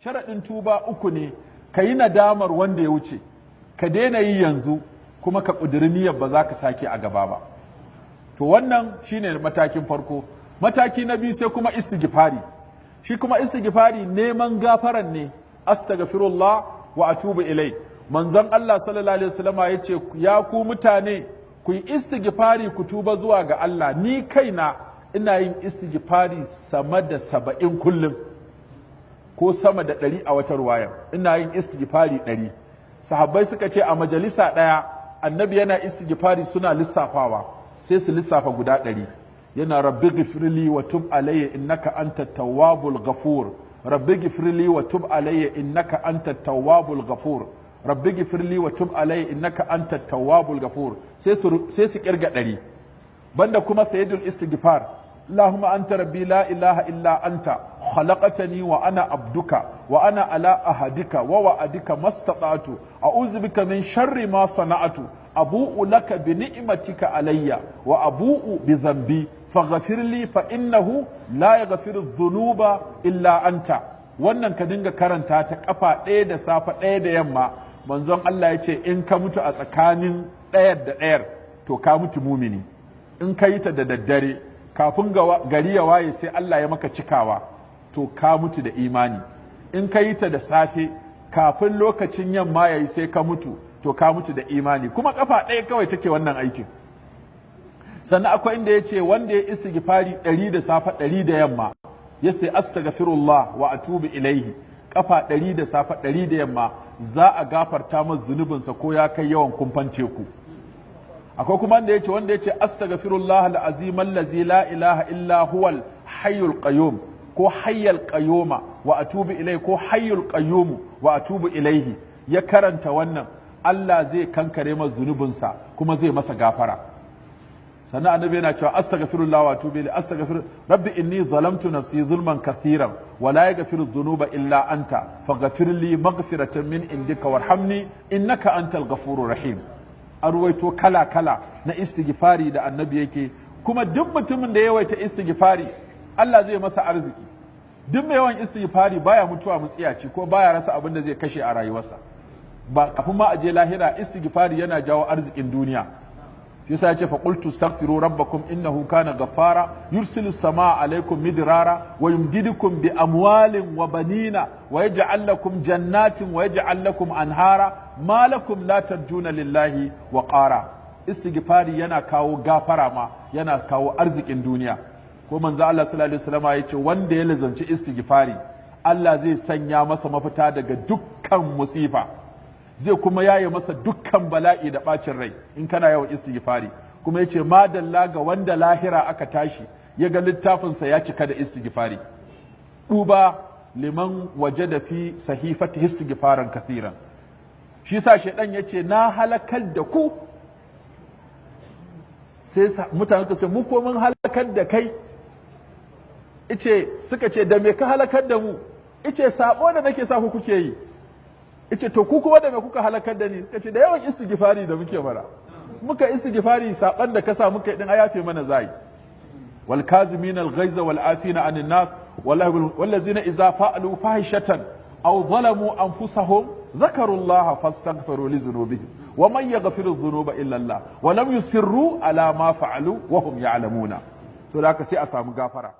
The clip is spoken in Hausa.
Sharaɗin tuba uku ne: ka yi nadamar wanda ya wuce, ka daina yi yanzu, kuma ka ƙudiri niyyar ba za ka sake a gaba ba. To wannan shine matakin farko. Mataki na biyu sai kuma istighfari. Shi kuma istighfari neman gafaran ne, astaghfirullah wa atubu ilai. Manzon Allah sallallahu alaihi wasallama yace, ya ku mutane, ku yi istighfari, ku tuba zuwa ga Allah. Ni kaina ina yin istighfari sama da 70 kullum, ko sama da 100 a wata ruwaya. Ina yin istighfari 100. Sahabbai suka ce a majalisa ɗaya annabi yana istighfari suna lissafawa, sai su lissafa guda 100. Yana rabbi ghfirli wa tub alayya innaka anta tawwabul ghafur, rabbi ghfirli wa tub alayya innaka anta tawwabul ghafur, rabbi ghfirli wa tub alayya innaka anta tawwabul ghafur. Sai su kirga 100. Banda kuma sayyidul istighfar, Allahumma anta rabbi la ilaha illa anta khalaqtani wa ana abduka wa ana ala ahadika wa wa'adika mastata'tu a'udhu bika min sharri ma sana'tu abu'u laka bi ni'matika alayya wa abu'u bi dhanbi faghfir li fa innahu la yaghfiru dhunuba illa anta. Wannan ka dinga karanta ta kafa ɗaya da safa, ɗaya da yamma. Manzon Allah ya ce in ka mutu a tsakanin ɗayar da ɗayar, to ka mutu mumini. In ka yi ta da daddare kafin gari ya waye sai Allah ya maka cikawa, to ka mutu da imani. In ka yi ta da safe kafin lokacin yamma yayi sai ka mutu, to ka mutu da imani. Kuma kafa ɗaya kawai take wannan aikin. Sannan akwai inda ya ce wanda ya istighfari 100 da safe, 100 da yamma, ya sai astaghfirullah wa atubu ilaihi kafa 100 da safe, 100 da yamma, za a gafarta masa zunubinsa ko ya kai yawan kumfan teku. Akwai kuma wanda yace wanda yace astaghfirullah alazim allazi la ilaha illa huwal hayyul qayyum, ko hayyal qayyuma wa atubu ilayhi, ko hayyul qayyum wa atubu ilayhi, ya karanta wannan, Allah zai kankare masa zunubinsa kuma zai masa gafara. Sannan annabi yana cewa astaghfirullah wa atubu ilayhi, astaghfir rabbi inni zalamtu nafsi zulman kathiran wa la yaghfiru dhunuba illa anta faghfir li maghfiratan min indika warhamni innaka antal ghafurur rahim. An ruwaito kala-kala na istighfari da annabi yake. Kuma duk mutumin da yawaita istighfari, Allah zai masa arziki. Duk mai yawan istighfari baya mutuwa mutsiyaci ko baya rasa abin da zai kashe a rayuwarsa. Ba kafin ma aje lahira, istighfari yana jawo arzikin duniya. Shi yasa yace fa qultu astaghfiru rabbakum innahu kana ghaffara yursilu samaa alaykum midrara wa yumdidukum bi amwalin wa banina wa yaj'al lakum jannatin wa yaj'al lakum anhara ma lakum la tarjuna lillahi wa qara. Istighfari yana kawo gafara ma, yana kawo arzikin duniya. Ko manzo Allah sallallahu alaihi wasallam yace wanda ya lazamci istighfari, Allah zai sanya masa mafita daga dukkan musifa, zai kuma yaye masa dukkan bala'i da bacin rai in kana yawan istighfari. Kuma yace madalla ga wanda lahira aka tashi ya ga littafinsa ya cika da istighfari. Duba liman wajada fi sahifati istighfaran kathiran. Shi yasa shedan yace na halakar da ku. Sai mutane suka ce mu ko mun halakar da kai? Ice suka ce da me ka halakar da mu? Ice sabo da nake sa ku kuke yi. Ice to ku kuma da me kuka halakar da ni? Suka ce da yawan istighfari da muke bara. Muka istighfari, saban da ka sa muka yi din ayafe mana zai. Wal kazimin al ghaiza wal afina anin nas wallazina idza fa'alu fahishatan aw zalamu anfusahum dhakaru Allah fastaghfiru li dhunubihim wa man yaghfiru dhunuba illa Allah wa lam yusirru ala ma fa'alu wa hum ya'lamuna. So da haka sai a samu gafara.